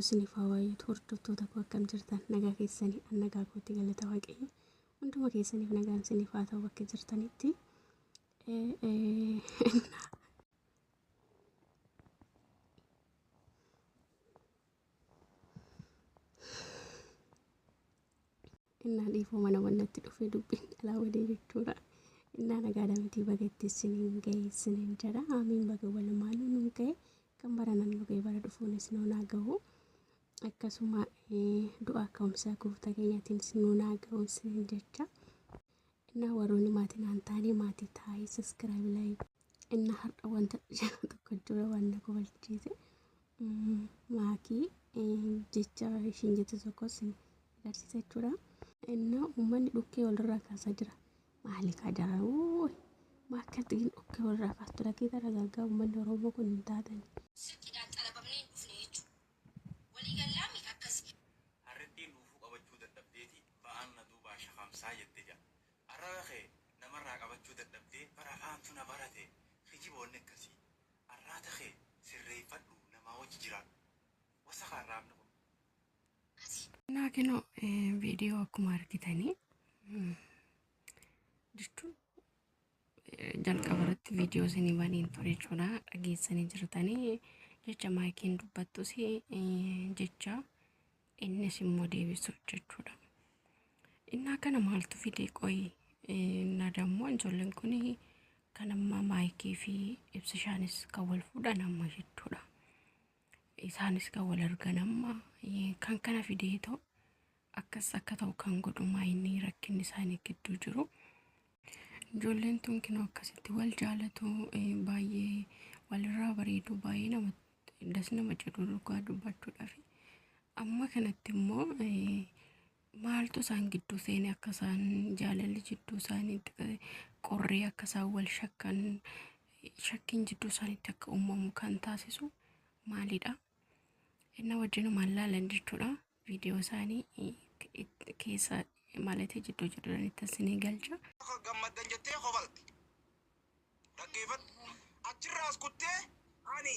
Isiniif haa baay'atu hordoftoota koo, akkam jirtan? Nagaa keessanii? An nagaa kootti, galata Waaqayyo. Hunduma keessaniif nagaan isiniif haa ta'u bakka jirtanitti. Innaa dhiifoo mana wannatti dhufee dubbiin dhalaa wadee jechuudha. Innaa nagaadha miti? Baga itti isiniin ga'e isiniin jedha. Aamiin, baga walumaan nuun ga'e. Kan baranan nu ga'e bara dhufuunis nuun haa ga'u. Akkasuma du'a ka'umsa gooftaa keenyaatiin nuun haa ga'u isiniin jecha. Innaa warroonni maatii naan taane maatii taa'ee subscribe, like. Innaa har'a wanta tokko jira, waan na kofalchiise. Maakii jecha ishiin jette tokkos agarsiisa jechuudha. Innaa uummanni dhukkee walirraa kaasaa jira. Maali kaa jara? Maa akkatti dhukkee walirraa kaastu? Lakkii, tara gargaa uummanni Oromoo kun hin taatani. Silkiidhaan xalabamnee hin dhufne jechuudha. Walii gallaami akkasi. Harrittiin dhuufuu qabachuu dadhabdeeti ba'aan na duubaa shakamsaa jette ja'a. Arraba kee namarraa qabachuu dadhabdee bara afaantu na barate, kijiboonni akkasii. Arraata kee sirreeffadhu, namaa wajji jiraadhu. Wasaka arraabni kun. Innaa kinoo viidiyoo akkuma argitanii jechuun jalqaba irratti viidiyoo isinii baniin ture jechuudha. Dhageessanii jirtanii jecha maakiin dubbattus, jecha innis immoo deebisu jechuudha. Innaa kana maaltu fide qoyi? Innaa dammoo ijoolleen kun kan amma maayikii fi ibsishaanis kan wal fuudhan amma jechuudha. Isaanis kan wal argan amma. Kan kana fidee ta'u, akkas akka ta'u kan godhu maayinni rakkinni isaanii gidduu jiru? Ijoolleen tun kinoo akkasitti wal jaalatu, baay'ee walirraa bareedu, baay'ee nama das nama jedhu dhugaa dubbachuudhaaf. Amma kanatti immoo maaltu isaan gidduu seene akka isaan jaalalli jidduu isaaniitti qorree, akka isaan wal shakkan, shakkiin jidduu isaaniitti akka uumamu kan taasisu maalidha? Inni wajjinumaan laalan jechuudha. Viidiyoo isaanii keessa malatee jidduu jiddudhanitti isinii galcha. Gammaddan jettee kofalti. Dhaggeeffadhu. Achirraas kuttee ani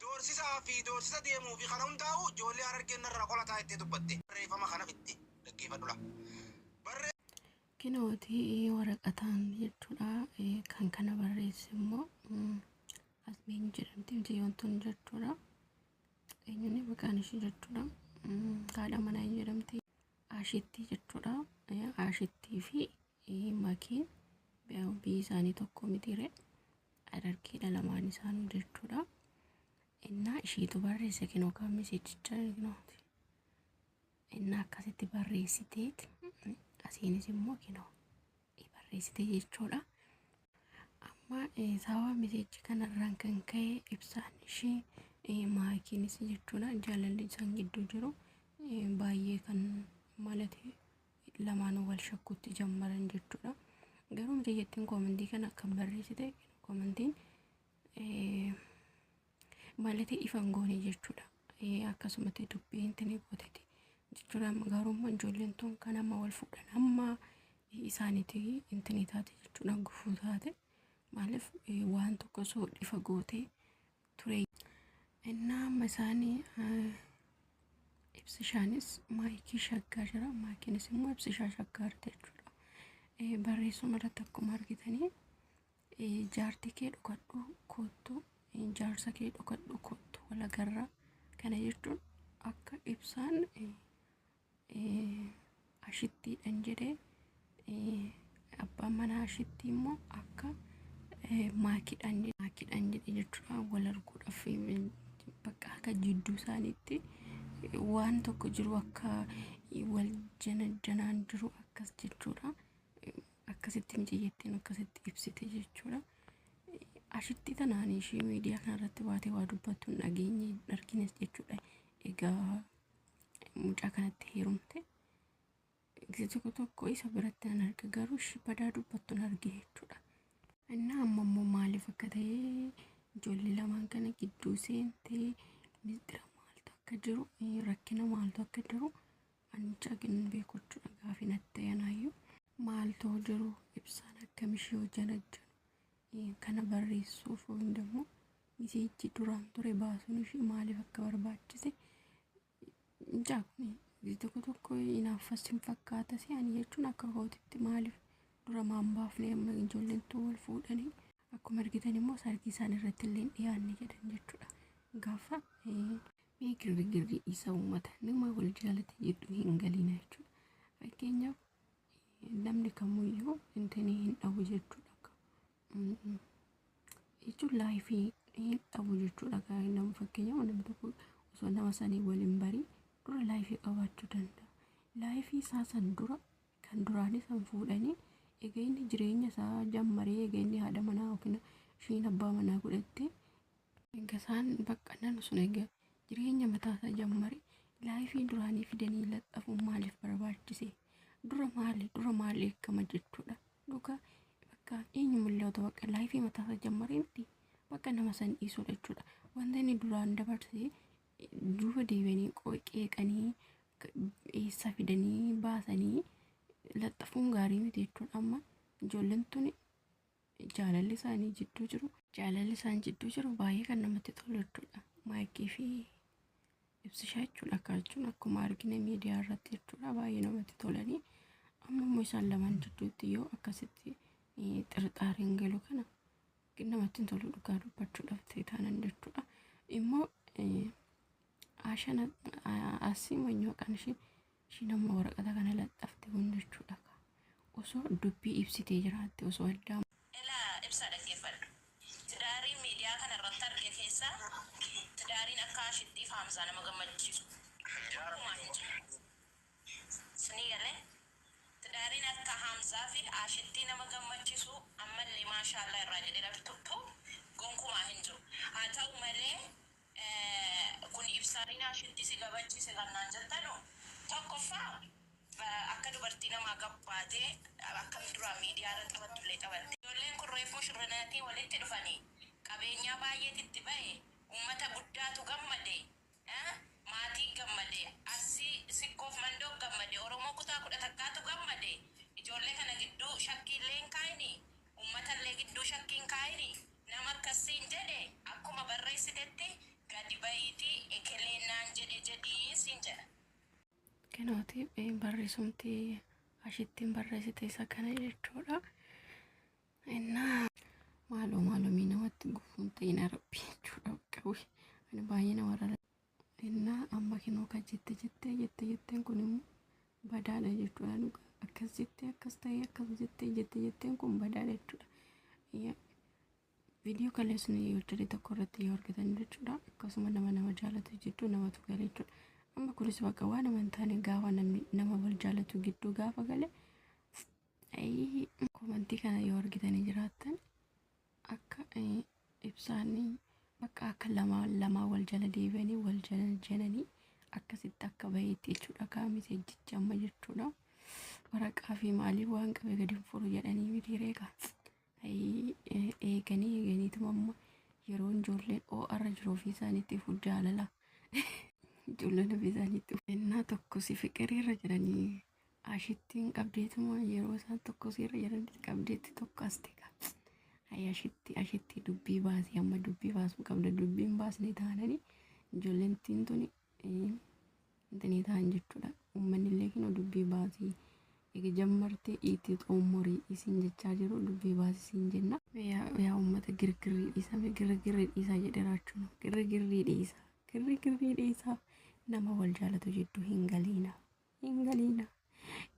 doorsisaa fi doorsisa deemuu fi kana hundaa'u ijoollee Harargeen narraa qolataa jettee dubbatte. Barreeffama kana fitte, dhaggeeffadhu laa. Barree Kinooti waraqataan jechuudha. Kan kana barreesse immoo Asmeen jedhamti mucayyoon tun jechuudha. Eenyuun maqaan ishee jechuudha. Haadha manaa jedhamti. Ashittii jechuudha. Ashittii fi Makiin biyyi isaanii tokko mitiire. Harargeedha lamaan isaanii jechuudha. Innaa ishiitu barreesse kinoo kan miseejicha kinooti. Innaa akkasitti barreessiteet asiinis immoo kinoo barreessite jechuudha. Amma sababa miseejii kanarraan kan ka'e ibsaan ishee maakiinis jechuudha, jaalalli isaan gidduu jiru baay'ee kan malate, lamaanuu wal shakkuutti jammaran jechuudha. Garuu mucayyattiin koomentii kana kan barreessite koomentiin malate ifan goone jechuudha. Akkasumatti dubbii intini gooteti jechuudha. Garuu immoo ijoolleen tun kan amma wal fuudhan amma isaaniiti intini taate jechuudha, gufuu taate. Maaliif waan tokko osoo ifa gootee ture. Innaa amma isaanii ibsishaanis maayikii shaggaa jira. Maayikiinis immoo ibsishaa shaggaa jirti jechuudha. Barreessuma irratti akkuma argitanii jaartii kee dhokadhu koottu, jaarsa kee dhokadhu koottu, walagarraa. Kana jechuun akka ibsaan ashittiidhaan jedhee, abbaan manaa ashittii immoo akka maakiidhaan jedhe jechuudha. Wal arguudhaaf bakka akka jidduu isaaniitti waan tokko jiru, akka wal jana janaan jiru akkas jechuudha. Akkasitti mucayyattiin akkasitti ibsite jechuudha. Ashitti tanaan ishee miidiyaa kanarratti baatee waa dubbattu hin dhageenye, hin argines jechuudha. Egaa mucaa kanatti heerumte. Gise tokko tokko isa biratti nan arga, garuu ishee badaa dubbattu hin argine jechuudha. Innaa amma immoo maaliif akka ta'e ijoollee lamaan kana gidduu seentee, mistira maaltu akka jiru, rakkina maaltu akka jiru ani mucaa hin beeku jechuudha. Gaafii natti ta'e anaayyuu. Maaltu jiru? Ibsaan akkam ishee hojjanajjanu kana barreessuuf immoo miseejji duraan ture baasuun ishee maaliif akka barbaachise? Jaakni tokko tokko hinaaffas hin fakkaata si'anii jechuun akka kootitti maaliif dura maan baafne amma ijoolleen tun wal fuudhanii akkuma argitan immoo sargii isaan irratti illee hin dhiyaanne jedhan jechuudha. Gaafa mee girrigirri isa uummata nama wal jaalate jidduu hin galiina jechuudha. Fakkeenyaaf namni kamuyyuu intinii hin dhabu jechuudha. Jechuun laayifii hin dhabu jechuudha. Nama fakkeenyaaf namni tokko osoo nama sanii wal hin barin dura laayifii qabaachuu danda'a. Laayifii isaa san dura kan duraanii san fuudhanii egaa inni jireenya isaa jammaree egaa inni haadha manaa yookiin ishiin abbaa manaa godhattee egaa isaan bakka nan sun egaa jireenya mataa isaa jammare laayifii duraanii fidanii laxxafuun maaliif barbaachise? Dura maali? Dura maal eegama jechuudha. Dhugaa bakka eenyumillee otoo bakka laayifii mataa isaa jammaree miti bakka nama san dhiisuudha jechuudha. Wanta inni duraan dabarse duuba deebi'anii qeeqanii eessa fidanii baasanii laxxafuun gaarii miti jechuudha. Amma ijoolleen tuni jaalalli isaanii jidduu jiru jaalalli isaan jidduu jiru baay'ee kan namatti tolu jechuudha. Maayikii fi ibsishaa jechuudha. Akka jechuun akkuma argine miidiyaa irratti jechuudha baay'ee namatti tolanii amma immoo isaan lamaan jidduutti yoo akkasitti xirxaariin galu kana namatti hin tolu dhugaa dubbachuudhaaf ta'e taanan jechuudha. Immoo Ashan asii manyoo kan isheen ishiin amma waraqata kana laxxafte kun jechuudha. Osoo dubbii ibsitee jiraatte osoo addaa Elaa ibsaa dhaggeeffadhu. Tidaariin miidiyaa kana irratti arge keessaa tidaariin akka Ashittiif Haamzaa nama gammachiisu gonkumaa hin jiru. Sinii galee? Tidaariin akka Haamzaa fi Ashittii nama gammachiisu ammallee maashaallaa irraa jedhee dhabtu gonkumaa hin jiru. Haa ta'u malee Kun ibsaariin ashitti si gabachise kan naan jettanu tokkoffaa akka dubartii namaa gabbaatee akka duraa miidiyaa irra taphattullee taphatte. Ijoolleen kun reefuu shirranatii walitti dhufanii qabeenyaa baay'eet itti bahe ummata guddaatu gammade maatii gammade Arsii Sikkoof Mandoo gammade Oromoo kutaa 11 tu gammade ijoollee kana gidduu shakkiillee hin kaayini ummatallee gidduu shakkii hin kaayini Nama akkas siin jedhe akkuma barreessitetti gadi ba'iitii ekeleen naan jedhe jedhi siin jedha. Kinooti barreessumti ashittiin barreessite isa kana jechuudha. Innaa maaloo maaloo mii namatti gufuun ta'in rabbi jechuudha qabu. Ani baay'ee nama rara. Innaa amma kinoo kan jette jettee jette jetteen kun immoo badaadha jechuudha dhugaa. Akkas jettee akkas ta'ee akkas jettee jette jetteen kun badaadha jechuudha. Viidiyoo kaleessni hojjete tokko irratti yoo argatan jechuudha. Akkasuma nama nama jaalatu jidduu namatu gale jechuudha. Amma kunis bakka waan nama hin taane gaafa namni nama wal jaalatu gidduu gaafa gale komantii kana yoo argitanii jiraattan akka ibsaan bakka akka lama lamaa wal jala deebi'anii wal jala jananii akkasitti akka baheetti jechuudha kaamisee jecha amma jechuudha. Waraqaa fi maaliif waan qabe gadi hin furu jedhanii miti reeqa. Eeganii eeganiituma amma yeroo ijoolleen OR jiru ofii isaaniitti fuuf jaalala. Ijoolleen ofii isaaniitti ennaa tokko si fiqiriirra jedhanii ashittiin qabdeetuma yeroo isaan tokko siirra jedhanitti qabdeetti tokko as teqa. Ayi ashitti ashitti dubbii baasii amma dubbii baasuu qabda dubbiin baasne taananii ijoolleen tuni intinii ta'an jechuudha. Uummanni illee kinoo dubbii baasii eega jammartee itti xummurii isin jechaa jiru dubbii baasii isin jenna. Yaa uummata girgirrii dhiisaa mee girgirrii dhiisaa jedhe raachuun girgirrii dhiisaa girgirrii dhiisaa nama wal jaalatu jidduu hin galiina hin galiina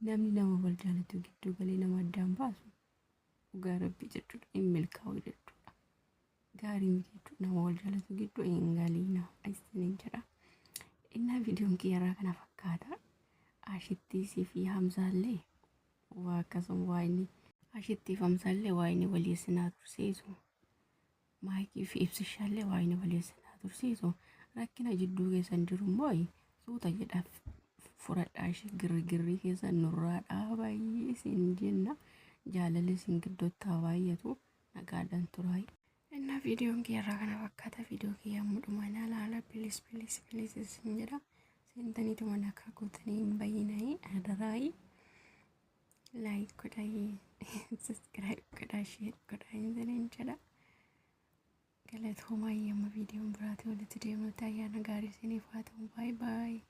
namni nama wal jaalatu gidduu galee nama addaan baasu dhugaa rabbii jechuudha hin milkaa'u jechuudha. Gaarii miti jechuudha nama wal jaalatu gidduu hin galiina isiniin jedha. Innaa viidiyoon kiyyarraa kana fakkaata. Ashittiisii fi Hamzaallee waa akkasuma waa inni Ashittii fi Hamzaallee waa inni walii isinaa tursiisu. Maayikii fi Ibsishaallee waa inni walii isinaa tursiisu. Rakkina jidduu keessan jiru immoo suuta jedha furadhaa ishee girgirrii keessan nurraa dhaabaa isin jenna. Jaalalli isin gidduutti haa baay'atu. Nagaadhaan turaa. Innaa viidiyoon kiyya irraa kana fakkaata. Viidiyoo kiyya amma dhumaa na ilaala. Please please please isin jedha. Seentaniituma nakaa gootanii hin bayyinaayi. Adaraayi. Like godhaayi. Subscribe godhaa. Share godhaa isiniin jedha. Galatoomaa amma viidiyoon biraatii walitti deemnutti ayyaana gaarii isiniif haa ta'u. Bye bye.